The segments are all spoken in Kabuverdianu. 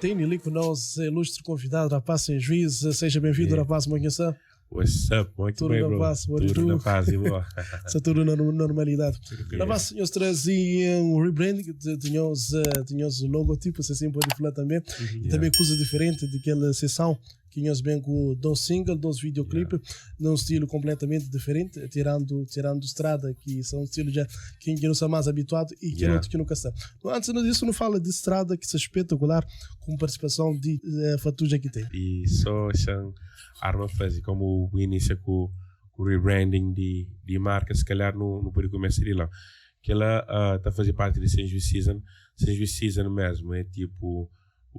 Tem ali com nós ilustre convidado, rapaz sem juízo. Seja bem-vindo, rapaz, Monhessa. What's up? Como é que Tudo vai, na bro? paz, what Tudo do? na paz e boa. Está tudo na normalidade. Yeah. Rapaz, nós trazia um rebranding de, de nós, de nós logotipo, se assim pode falar também. E também coisa diferente daquela sessão que nós bem com dois singles, dois videoclipes, num estilo completamente diferente, tirando estrada, que são um estilo já que não está mais habituado e que outro que nunca está. Antes disso, não fala de estrada, que é espetacular, com participação de Fatuja que tem. E só são arma fazer como o início com o rebranding de marca, se calhar no pode começar de lá. Que ela está a fazer parte de Sem Juiz Season, Sem Juiz Season mesmo, é tipo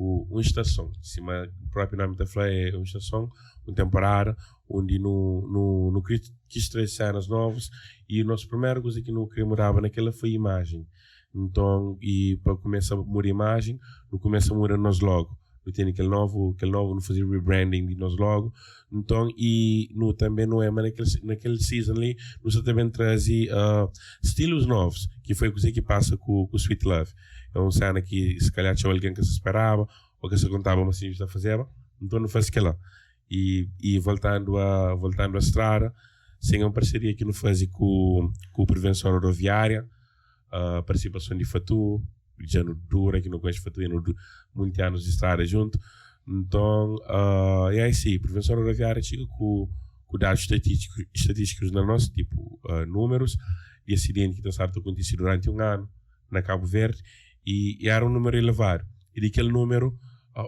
uma estação, cima o próprio nome da falando é uma estação, uma temporada, onde no quis trazer cenas novas e o nosso primeiro coisa que não queria mudar naquela foi a imagem. Então, e para começar a mudar a imagem, não começa a mudar nós logo. Não tem aquele novo, não fazer rebranding de nós logo. Então, e no, também não é, mas naquele season ali, nós também trazia estilos novos, que foi a coisa que passa com o Sweet Love. É uma cena que se calhar tinha alguém que se esperava, ou que se contava, mas assim, já fazia, então não faz aquela. E voltando à estrada, sem uma parceria que não faz com Prevenção Rodoviária, a participação de Fatu, já no dura, que não conhece Fatu, já no muitos anos de estrada junto. Então, é assim, Prevenção Rodoviária chega com dados estatísticos na nossa, tipo, números de acidente que está a acontecer durante um ano na Cabo Verde, e era um número elevado. E daquele número,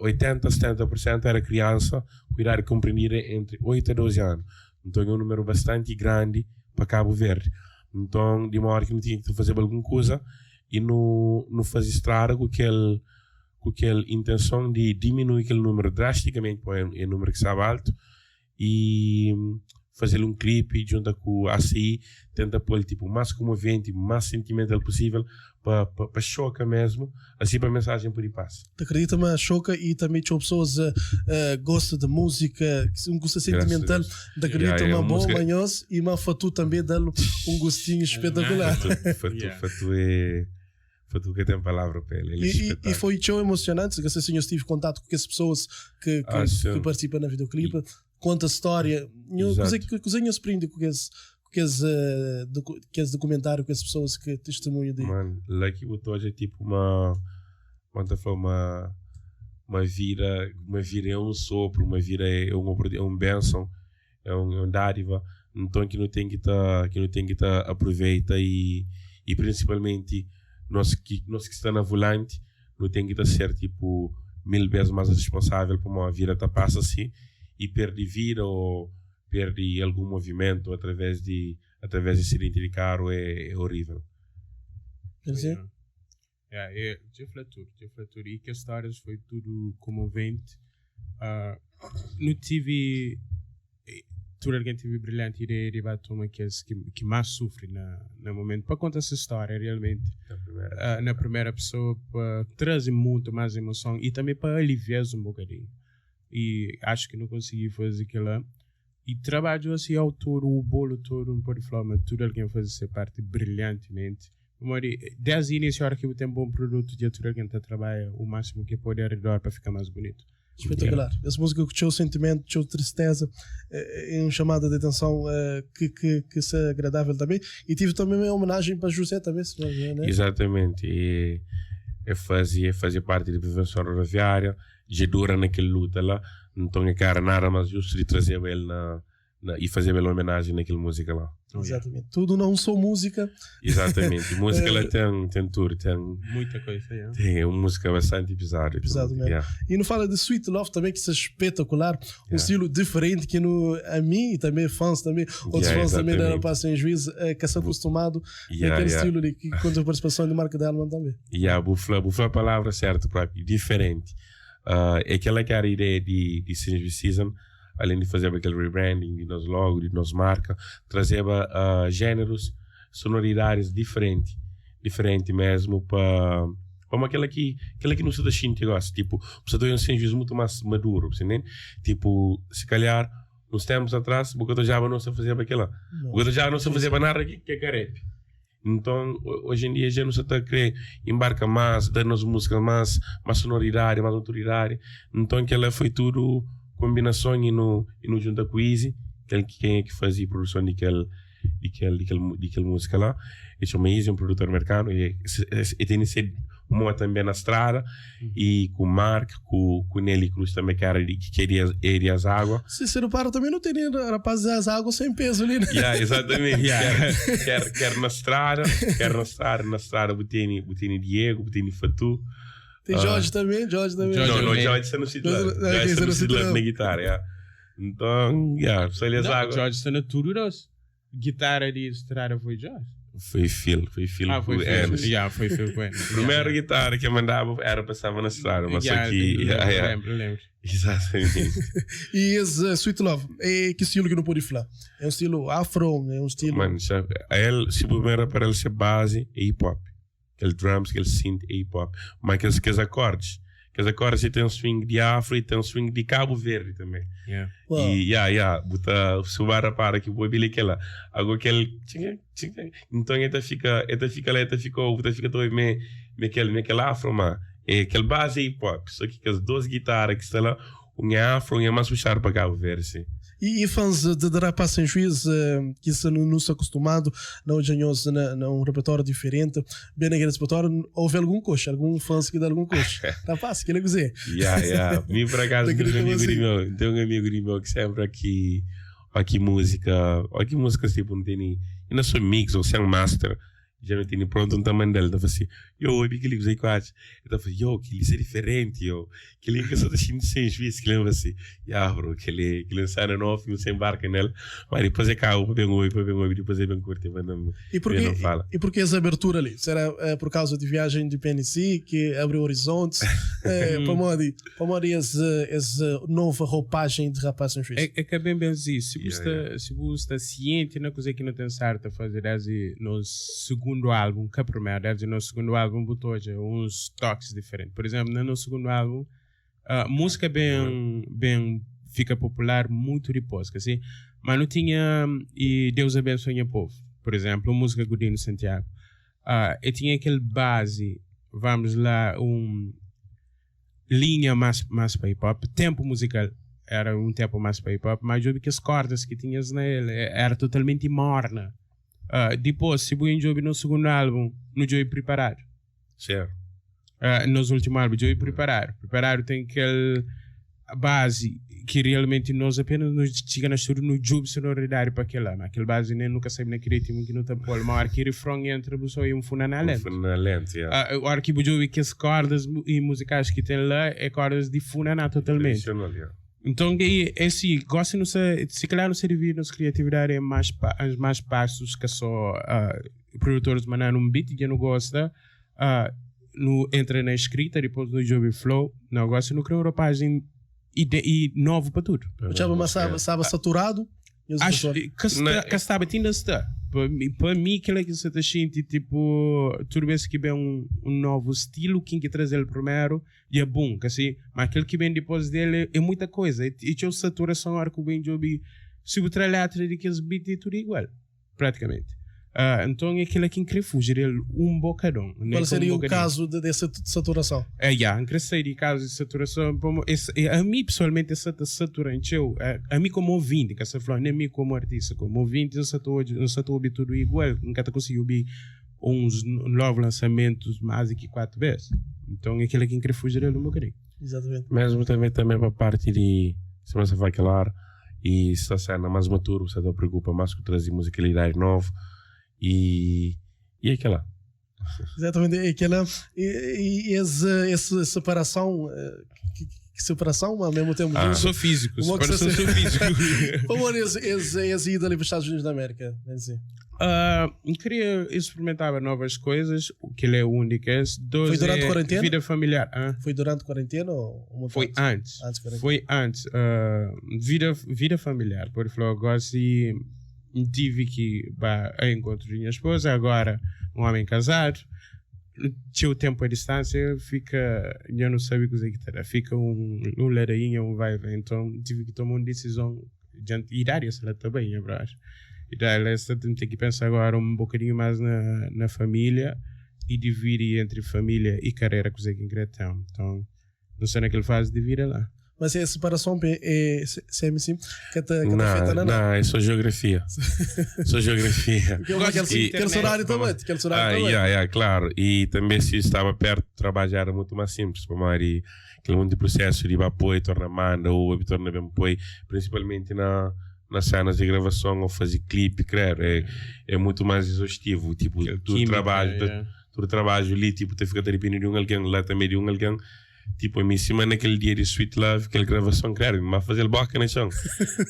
80, 70% era criança, com idade compreendida entre 8 a 12 anos. Então é um número bastante grande para Cabo Verde. Então, de uma hora que não tinha que fazer alguma coisa e não fazer estrada com aquela intenção de diminuir aquele número drasticamente, porque é um número que estava alto, e fazer um clipe junto com o ACI, tenta pôr tipo mais comovente, mais sentimental possível para choca mesmo, assim para a mensagem por aí passa. Te acredita, mas choca e também tinha pessoas gostam de música, um gosto sentimental, te acredita, uma boa música manhoso e uma Fatu também dá um gostinho espetacular. Fatu, Fatu, Fatu é Fatu que tem palavra para ele. Ele é E foi tão emocionante que assim, eu estive em contato com as pessoas que, que participam na videoclipe, conta a história. Eu cozinha se prende com esse documentário, com as pessoas que testemunham de. Mano, lá que botou é tipo uma. Quando falou uma vida é um sopro, uma vida é um bênção, é um dádiva. Então que não tem que tá aproveita e principalmente nós que está na volante não tem que tá ser tipo mil vezes mais responsável por uma vida tá passa assim e perde vida ou perde algum movimento através de acidente de carro é horrível. Quer dizer? Yeah, é, já falei tudo. E que as histórias foi tudo comovente. Não tive. Tudo alguém teve brilhante ideia de bater uma que mais sofre na momento. Para contar essa história, realmente. Na primeira, na primeira pessoa, para trazer muito mais emoção e também para aliviar um bocadinho. E acho que não consegui fazer aquilo lá. E trabalho assim ao todo, o bolo todo, não pode falar, mas tudo alguém faz essa parte brilhantemente. Desde o início, a hora que tem um bom produto, de tudo alguém está trabalha o máximo que pode ao redor para ficar mais bonito. Espetacular. Essa música com seu sentimento, seu tristeza, é uma chamada de atenção que é agradável também. E tive também uma homenagem para José também, se não é, né? Exatamente. E é fazia parte da prevenção rodoviária, de dura naquele luta lá. Então é cara nada mais justo de trazer ele na e fazer uma homenagem naquela música lá. Oh, yeah. Exatamente. Tudo não só música. Exatamente. Música ela tem tudo, tem Muita coisa, yeah. tem uma música bastante pesada. Pesado mesmo. E não fala de Sweet Love também, que isso é espetacular. Um estilo diferente que no, a mim e também fãs também, outros fãs também da Rapaz Sem Juízo, que são acostumado naquele estilo ali, que conta a participação de Marco Delman também. Yeah, vou falar a palavra certa, próprio, diferente. É aquela que era a ideia de Season Season, além de fazer aquele rebranding de nosso logo, de nossa marca, trazer gêneros, sonoridades diferentes, diferente mesmo, para como aquela que não se da gente gosta, tipo, você tem um sem juízo muito mais maduro, você entende? Tipo, se calhar, uns tempos atrás, o que já não se fazia aquela, o que já não se fazia nada que é carepe. Nton, oji en dia dja nu sa ta kre inbarka más, da nos múzika más más sonoridadi, más maturidadi. Nton, kel-la foi tudu konbinason i nu i nu djunta ku Izy, kel ki kenha ki faze produson di kel di kel di kel di kel múzika la. E txoma Izy, un produtor merkanu i e tene se mo tanbe na strada i ku Mark, ku ku Nelly Cruz tanbe ki era di ki é di Azágua. Si si nu para tanbe nu tene rapaz di Azágua sem pezu li, né? Ya, exatamente. Ker ker ker na strada, ker na strada, na strada bu tene bu tene Diego, bu tene Fatu. Tem Jorge tanbe, Jorge tanbe. Jorge Não, não, Jorge sta no Sweet Love. Jorge sta no Sweet Love na guitarra, ya. Nton, ya, pessoal di Azágua. Jorge sta na tudu dos. Guitarra di estrada foi Jorge? Foi Phil, foi Phil ah, foi ku Enes. Yeah, foi Phil ku Enes. Primeiro yeah. guitarra que eu mandava era passava na estrada, mas yeah, só que. Yeah, yeah. Lembro, lembro. Exatamente. E esse Sweet Love, é que estilo que não pode falar? É um estilo afro, é um estilo. Mano, a ele, se primeiro para ele ser base, é hip hop. Kel drums, kel synth é hip hop. Mas aqueles, aqueles acordes, aqueles acordes tem um swing de afro e tem um swing de Cabo Verde também. Yeah. Uau. E yeah, yeah, bu ta se bu ba rapara ki bu obi li kela. Ago kel txinga, txinga, nton e ta fika, e ta fika la, e ta fika, bu ta fika ta obi me, me kel, me kel afro, ma é kel base é hip hop. Só ki kes dos guitarra ki sta la, un é afro, un é mais puxadu pa Cabo Verde, sim. E fãs de Rapaz Sem Juízo ki sta nu sta acostumado na odja nhos na um repertório diferente, ben na kel repertório houve algun coxa, algun fãs ki da algun coxa. Rapaz, kila kuzê? Ya, ya. Mi por acaso Ta tem um grita amigo di assim. meu, tem um amigo di meu ki sempre aki, aki música, aki músicas tipo não tem nem, e não sou mix ou sem master. Dja mi tene prontu, N ta manda-l, N ta fla si, Yo, obi kel-li kuzê ki bu atxa? El ta fla, Yo, kel-li sta diferenti, yo. Kel-li N ka sa ta xinti sen juís. Kel-li N fla si, Ya, bro, kel-li, kel-li un sena novu ki N sa inbarka nel. Má dipôs e kaba pa ben obi, pa ben obi, dipôs e ben kurti, e manda-m, E e porquê, ben fala. e porquê essa abertura ali? Será por causa de viagem de PNC que abriu horizontes? Pamodi, pamodi esse, esse nova roupagem de rapaz sem juízo? É, é ka ben ben si. Si bu Yeah, sta, yeah. si bu sta sienti na kuzê ki nu ten stadu ta faze desdi nos sugundu álbum, ka primeru, desdi nos sugundu álbum bu ta odja uns tokis diferenti. Por izénplu, na nos sugundu álbum, músika ben ben fika popular mutu dipôs, ka si? Ma nu tinha e Deus Abençoa Nha Povo, por izénplu, un músika ku Dino Santiago. E tinha kel bazi, vamos lá, un linha más más pa hip hop, tempu musical era un tempu más pa hip hop, ma djobe kes cordas ki tinhas na el era totalmenti morna. Dipos si bu ben djobe nos segundu álbum nu djobe Priparadu. Certo. Nos ultimu álbum djobe Priparadu. Priparadu ten kel bazi ki realmenti nos apenas nu txiga na studio nu djobe sonoridadi pa kela, ma kel bazi nen nu ka sabe na ki ritmu ki nu ta pol, ma ora ki refron entra bu sa obi un funaná Un lentu. funaná lentu, yeah. Ora ki bu djobe kes kordas i muzikais ki ten la é kordas di funaná totalmenti. Tradisional, yeah. Nton ke é si, gosi nu sa, si kalhar nu sa dividi nos kriatividadi em mais pa, em mais pasus ka so produtores mandanu un beat dja nu gosta, nu entra na eskrita dipos nu djobe flow, no gosi nu kre un ropajen i de, i novu pa tudu. Bu txaba ma staba, staba saturadu? Nhos Acho professor? ka sta, Na- ka staba ti inda sta. Pa mi, pa mi kila ki sa ta xinti tipo tudu bes ki ben un, un novu stilu kin ki trazel primeru dja bum, ka si? Ma kel ki ben dipos del é, é muita coisa, é, é txeu saturason ora ku ben djobi si bu tra letra di kes beat é tudu igual. Praticamente. Nton é kila ki N kre fuji del un bokadon. Ne Qual ka un seria o bokadinhu. caso de, dessa saturação? É, ya, N kre sai di kazu di saturason pamo es, e ami pesoalmenti es sa ta saturan txeu. Ami komu ovinti, N ka sa fla nen mi komu artista, komu ovinti N sa ta odja, N sa ta obi tudu igual, N ka ta konsigi obi uns novu lansamentus más di ki 4 bes. Nton é kila ki N kre fuji del un bokadinhu. Exatamente. Mesmu tanbe tanbe pa parti di sima sa fla kel ora i sta sena mas maturu sa ta preokupa mas ku trazi muzikalidadi novu i i é kela. Exatamente, é kela e, e es, essa separação, que, que separação, ao mesmo tempo Ah. junto. Sou físico, Uma que separação se- sou físico. Como esse, esse, esse ida ali para os Estados Unidos da América, bem dizer. Eu queria experimentar novas coisas, o que ele é único. Esse. Dois Foi durante é a quarentena? Vida familiar. hã? Foi durante a quarentena ou uma Foi parte? antes. Antes da quarentena. Foi antes. Vida familiar. Por falou, agora se tive que ir a encontro de minha esposa, agora um homem casado. Tinha o tempo à distância, fica. Eu não sabia o que era. Fica um ladainha, um vai e vem. Então tive que tomar uma decisão diante. E dar essa também, eu acho. E daí lá está tem que pensar agora um bocadinho mais na família e dividir entre família e carreira, coisa que então. Então, não sei naquela fase de vida lá. Mas é separação é CMC que te que te afeta Não, não, é só geografia. Só geografia. Aquele horário também, aquele horário Ah, também. yeah, claro. E também se estava perto, trabalho era muito mais simples. Para mim, aquele monte de processo de apoio, torna manda, ou torna bem apoio, principalmente nas cenas de gravação ou fazer clipe, claro, é muito mais exaustivo. Tipo, tu Química, trabalho, yeah. tu trabalho ali, tipo, te fica dependendo de um alguém, lá também de um alguém. Tipo, a mim, cima naquele dia de Sweet Love, aquela gravação, claro, mas fazer boca no chão.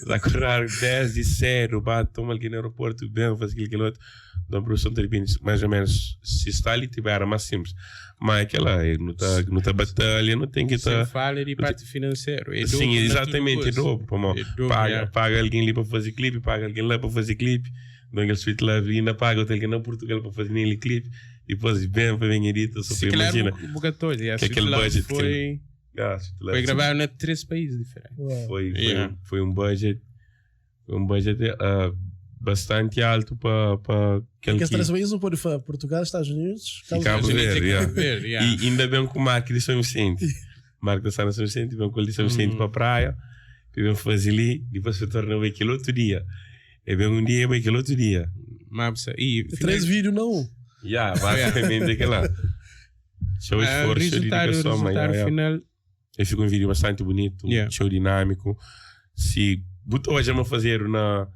Acordar 10 de cedo, bate, toma alguém no aeroporto, bem, faz aquilo, aquilo outro. Então, a produção de repente, mais ou menos, se está ali, tipo, era mais simples. Mas aquela, não tá, não tá batalha, não tem que Sem estar. fala de parte financeira. É Sim, dobro na exatamente, é tudo dobro. Pô, mano. É dobro, Paga, yeah. paga alguém ali para fazer clipe, paga alguém lá para fazer clipe. Então, aquele Sweet Love ainda paga outro alguém na Portugal para fazer nele clipe. Depois bem para bem edita, só Se para calhar imagina. o Bugatori, yeah, Que Sweet aquele Love budget que foi, Ah, Sweet Love. foi gravado em três países diferentes. Uau. Foi Yeah. foi um budget bastante alto para aquele Porque as que três países não pode falar Portugal, Estados Unidos, E Cabo Verde, yeah. Cabo Verde, yeah. E ainda bem com o Marco de São Vicente. Marco da São Vicente, bem com ele de São Vicente para a praia, e bem fazer ali, depois se torna bem aquele outro dia. É bem um dia, bem aquele outro dia. Mas, e, Três vídeos não. Yeah, basicamente aquela. Show Ah, esforço, show resultado, dedicação, mas resultado yeah, yeah. final. E fica um vídeo bastante bonito, Yeah. show dinâmico. Se botou a gente fazer na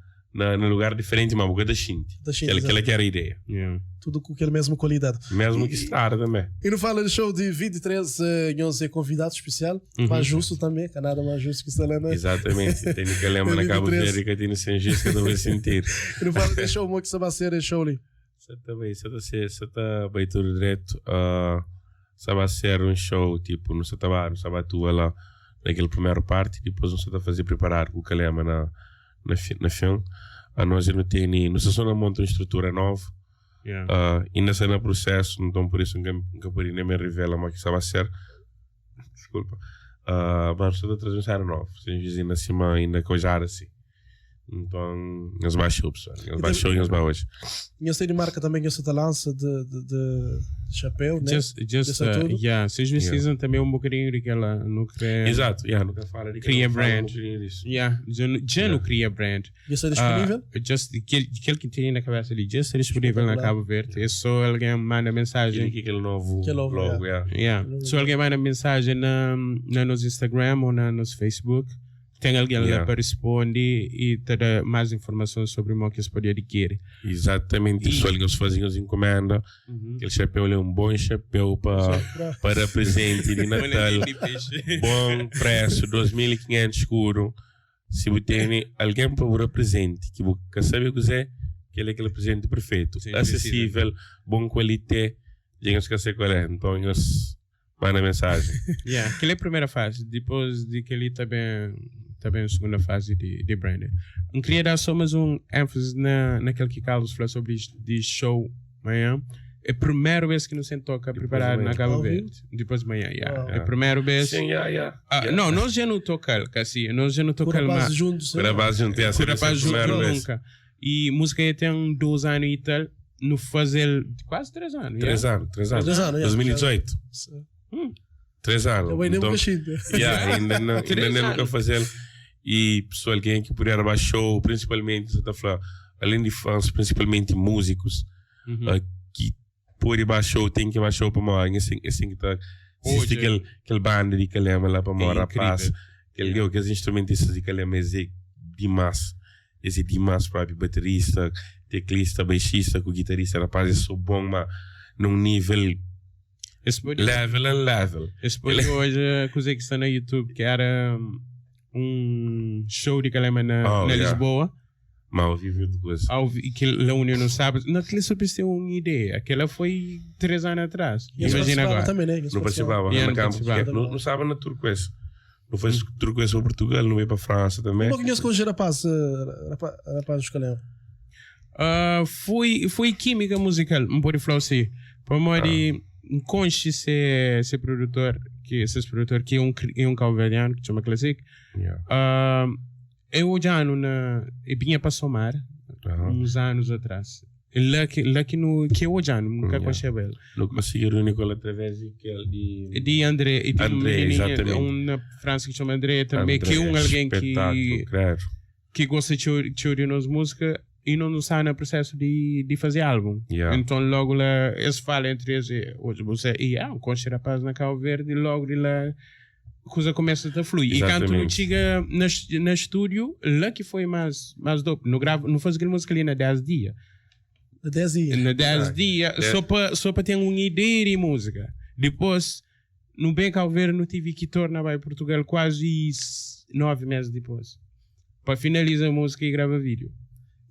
lugar diferente, mas boca da gente. Da China, Aquela, aquela que era a ideia. Yeah. Tudo com aquela mesma qualidade. Mesmo que estrada também. E no Fala de Show de 23, nós é convidado especial, Uhum. mais justo também, que nada mais justo que está lá, né? Exatamente. Tem que lembrar na Cabo 23. Verde que tem no São Justo que eu vou sentir. E no Fala de Show, o que vai ser show ali. Você também, você tá você tá bem tudo direto. Você vai ser um show tipo no Satabá, no Sabatua lá, naquela primeira parte, depois você tá fazer preparar o Calema na fim. A nós não tem nem, não se só não monta uma estrutura nova. Yeah. Ainda está no processo, então por isso nunca poderia nem me revela mas que vai ser. Desculpa. Mas estou a trazer um novo, sem vizinho acima ainda coisar assim. Então, nós baixou, pessoal. Nós baixou e nós baixou. E eu sei de marca também, eu sou da lança de chapéu, né? Just, Dessa tudo. yeah, Seis Yeah. Season também é um bocadinho daquela, não cria. Exato, yeah, nunca fala de Cria não fala brand. um bocadinho disso. Yeah, já não cria brand. E eu sei disponível? Just, aquele que tem na cabeça ali, just disponível na Espetacular. Cabo Verde. É só alguém manda mensagem. Aquele novo Aquele novo, logo, yeah. Yeah. Se alguém manda mensagem na nosso Instagram ou na nosso Facebook, tem alguém lá Yeah. para responder e ter mais informações sobre o que se pode adquirir. Exatamente, E- pessoal, eles fazem as encomendas. Aquele chapéu é um bom chapéu para presente de Natal. Bom preço, 2.500 escuro. Se você tem alguém para o presente, que você sabe o que é, que ele é aquele presente perfeito. Sim, Acessível, bom qualidade. Digamos que eu sei qual é. Então, eles mandam mensagem. Yeah, aquela é a primeira fase. Depois de que ele também a segunda fase de branding. Eu queria dar só mais um ênfase naquele que Carlos falou sobre isto de show amanhã. É a primeira vez que nos toca Depois preparar de manhã. na Cabo Ao vivo? Verde. Depois de manhã, yeah. Uau. É a primeira vez. Sim, yeah, yeah. Ah, Yeah. Não, nós já não tocamos, assim, nós já não Com tocamos rapazes juntos. Com rapazes juntos, yeah, com sempre rapaz a junto primeira vez. nunca. E música aí tem 2 anos e tal, no fazer quase 3 anos. yeah. 3 anos, 3 anos. 3 anos, yeah. 2018. 3 anos. Eu ainda Então, nunca xingo. Yeah, ainda não, ainda Três nem nunca anos. fazer. E pessoal, quem é que puder baixou, principalmente, você tá falando, além de fãs, principalmente músicos, Uhum. que por baixou, tem que baixou para morar, assim que tá, Hoje. existe aquele banda de Calema lá para É morar, incrível. rapaz, aquele, Yeah. aqueles instrumentistas de Calema, esse é demais, esse é demais próprio, baterista, teclista, baixista, com guitarrista, rapaz, eu sou bom, mas num nível, Esse pode- level and level. Esse foi hoje a coisa que está no YouTube, que era um show de Calema na, Oh, na yeah. Lisboa, Mas ao vivo de coisa. ao, e que lá uniu no sábado. Naquele só pra ter uma ideia. Aquela foi 3 anos atrás. E eles Imagina participavam agora. também, né? Eles Não participava, Yeah, na não campo, participava. porque não estava na Turquesa. Não foi Turquesa para Portugal, não veio para a França também. Como é que conheço com os rapazes, rapaz dos Calema? Ah, foi química musical, não pode falar assim. Para mim, conche ser produtor, que esse produtor que é um cabo-verdiano, que chama Classic. Yeah. Ah, eu já na, eu vinha para somar. Uns anos atrás. La ki, la ki nu, ki odjanu, nu ka konxeba el. Nu konsigi reuni ku el através di kel di. Di André, e di un André, menininha, exatamente. un na França ki txoma André tanbe, ki é un André, algen ki espetáculo, credo. ki gosta txeu, txeu di nos múzika i no nu sta na prosesu di, di faze álbum. Yeah. Enton logu la es fala entri es, e, odja bu sa, e ah, N konxe rapaz na Cabo Verde, logu di la kuza kumesa ta flui. E kantu nu Exatamente. txiga na, na estúdio, la ki foi más, más dope. Nu grava, nu faze kel múzika li na 10 dia. Na 10 dia. Na 10 dia, Yeah. só pa, só pa ten un ideia di múzika. Dipôs, nu ben Cabo Verde, nu tive ki torna bai Portugal kuazi 9 mês dipôs. Pa finaliza múzika e grava vídeo.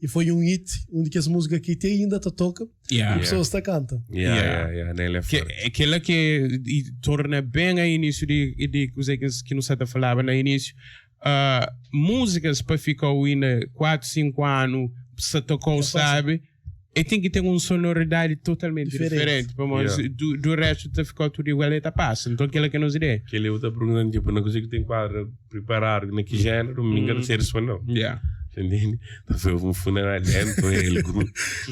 E foi um hit, um di kes múzika ki ti ainda ta toka Yeah. e pessoas ta kanta. Yeah, Yeah. yeah, yeah, nele é Que, forte. aquela que e torna bem a início de, de coisa que, que não se falava no início. Músicas para ficar ouvindo 4, 5 anos, se tocou, É fácil. sabe? E tem que ter uma sonoridade totalmente Diferente. diferente. Para nós, Yeah. do, do resto, tá ficou tudo igual e tá passa. Então, aquela que nos ideia. Que ele está perguntando, tipo, não consigo te enquadra, preparar naquele género, ninguém sei responder. Yeah. Entende? Então foi um funeral lento, ele.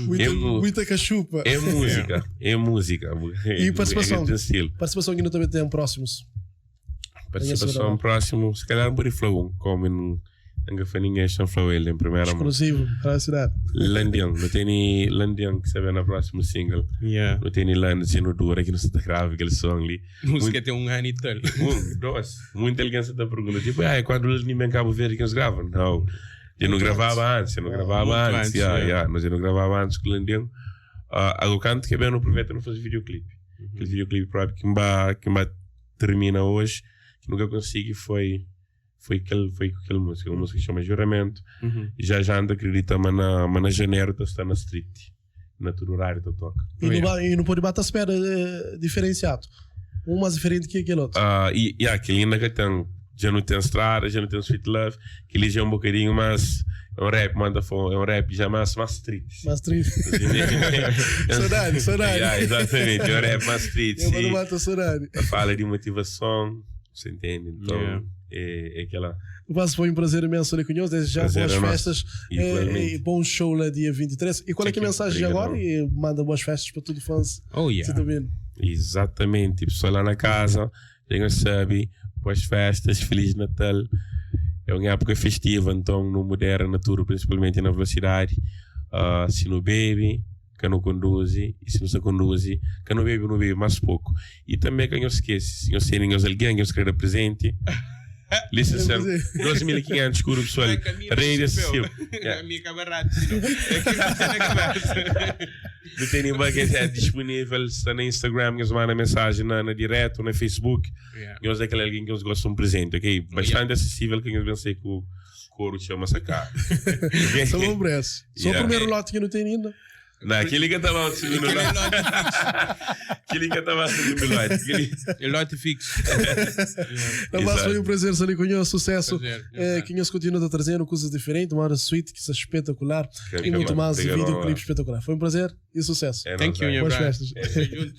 Muita, É mu- muita cachupa. É música, é música. E participação? É, tem estilo. Participação que não também tem próximos. Participação próximo, se calhar um por flow, como não nunca foi ninguém chama flow ele em primeira mão. Exclusivo para a cidade. Landian, não tem Landian que sabe na próximo single. Yeah. Não tem Land, se não dura que não se tá grave aquele som ali. Música tem um ano e tal. Um, dois. Muita alguém se tá perguntando, tipo, ah, é quando eles nem em Cabo Verde que eles gravam? Não. Eu não gravava antes, eu não gravava Muito antes, antes, yeah, yeah. yeah, mas eu não gravava antes com o Landian. O canto que é bem não aproveita não fazer videoclipe. Aquele videoclipe próprio que me que me termina hoje, que nunca consegui foi foi aquele foi aquele música, uma música que chama Juramento. Uhum. E já já anda acredita, mas na, mas na janeiro tá está na street, na todo horário tá toca. E, Oh, não, e não pode bater a espera diferenciado. Um mais diferente que aquele outro. E, e aquele ainda que tem, já não tem estrada, já não tem sweet love, que ele já é um bocadinho mais, é um rap, manda é um rap já mais, mais street. Mais triste. Saudade, saudade. Yeah, exatamente, é um rap mais street. Eu sim. não bato saudade. Fala de motivação, você entende? Então, Yeah. é aquela. Mas foi um prazer imenso ali connosco. Desde já Prazer boas é nosso. festas Igualmente. e bom show lá dia 23. E qual é que é a mensagem Obrigado. agora? E manda boas festas para todo fãs. Oh, yeah. Você também. Exatamente, pessoal lá na casa, já sabe, boas festas, Feliz Natal. É uma época festiva, então não modera natura, principalmente na velocidade. Se não bebe, que não conduz, e se não se conduz, que não bebe, não bebe mais pouco. E também que não esquece, se não sei ninguém alguém que escreve presente, licença, 2.500 escuro, pessoal. Rede acessível. A minha camarada. É que na cabeça. Não tem ninguém que é disponível, está no Instagram, que manda mensagem na, na direto, no Facebook. Yeah. Nós é aquele alguém que eles gostam de um presente, ok? Bastante acessível, que eu pensei que o couro chama sacar. Só um preço. Só o Yeah. primeiro lote que não tem ainda. Não, aquele que estava no segundo Aquele lote. lote fixo. Aquele que estava no segundo lote. Aquele... Lote fixo. Não, mas Exato. foi um prazer estar ali connosco, sucesso. Prazer, Que nós continua trazendo coisas diferentes, uma suíte que é espetacular e muito mais Obrigado, videoclipe espetacular. Foi um prazer e sucesso. É Thank you, nóis, minha Boas brother. festas. É, junto.